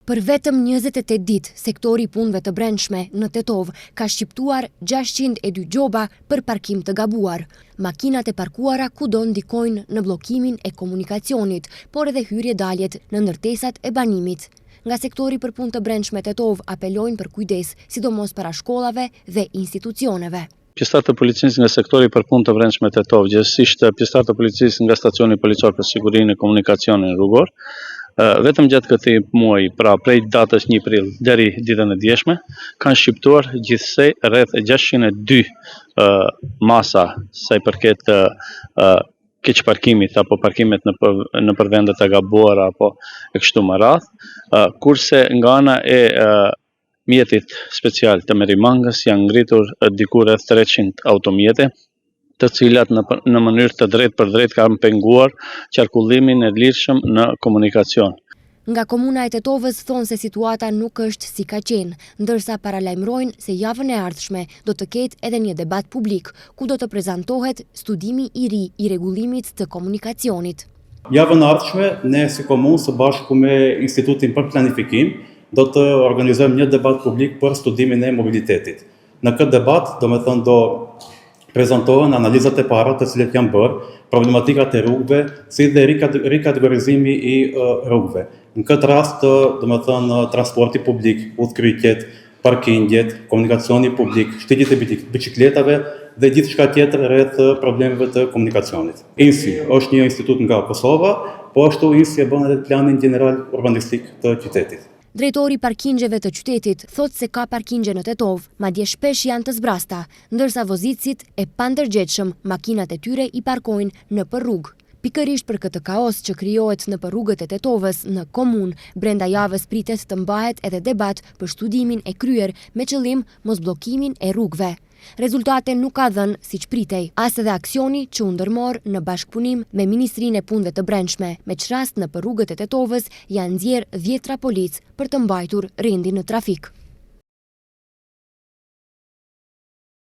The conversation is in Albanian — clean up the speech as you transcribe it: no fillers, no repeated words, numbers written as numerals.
Për vetëm 28 ditë, sektori i punëve të brendshme në Tetovë ka shqiptuar 602 gjoba për parkim të gabuar. Makinat e parkuara kudo ndikojnë në bllokimin e komunikacionit, por edhe hyrje-daljet në ndërtesat e banimit. Nga sektori për punë të brendshme Tetovë apelojnë për kujdes, sidomos para shkollave dhe institucioneve. Pjesëtarë të policisë nga sektori për punë të brendshme Tetovë, gjegjësisht pjesëtarë të policisë nga stacioni policor për sigurinë e komunikacionin rrugor, vetëm gjatë këtij muaji, pra prej datës 1 prill deri ditën e djeshme, kanë shqiptuar gjithsej rreth 602 masa sa i përket keqparkimit apo parkimit nëpër nëpër vende të gabuara apo e kështu me radhë, kurse nga ana e mjetit special të merimangës janë ngritur diku rreth 300 automjete, të cilat në, në mënyrë të drejtpërdrejtë kanë penguar qarkullimin e lirshëm në komunikacion. Nga komuna e Tetovës thonë se situata nuk është si ka qenë, ndërsa paralajmërojnë se javën e ardhshme do të ketë edhe një debat publik, ku do të prezantohet studimi i ri i rregullimit të komunikacionit. Javën e ardhshme, ne si komunë së bashku me Institutin për Planifikim do të organizojmë një debat publik për studimin e mobilitetit. Në këtë debat, domethënë do prezantohen analizat e para të cilat janë bërë, problematikat e rrugëve, si dhe rikategorizimi i rrugëve. Në këtë rast, domethënë transporti publik, udhëkryqet, parkingjet, komunikacioni publik, shtigjet e biçikletave dhe gjithçka tjetër rreth problemeve të komunikacionit. INSI është një institut nga Kosova, po ashtu INSI e bën edhe planin gjeneral urbanistik të qytetit. Drejtori i parkingjeve të qytetit thotë se ka parkingje në Tetovë, madje shpesh janë të zbrasta, ndërsa vozitësit e pandërgjegjshëm makinat e tyre i parkojnë nëpër rrugë. Pikërisht për këtë kaos që krijohet nëpër rrugët e Tetovës në komunë, brenda javës pritet të mbahet edhe debat për studimin e kryer me qëllim mosbllokimin e rrugëve. Rezultate nuk ka dhënë siç pritej, as edhe aksioni që u ndërmor në bashkëpunim me Ministrinë e Punëve të Brendshme, me ç'rast nëpër rrugët e Tetovës janë nxjerrë dhjetra policë për të mbajtur rendin në trafik.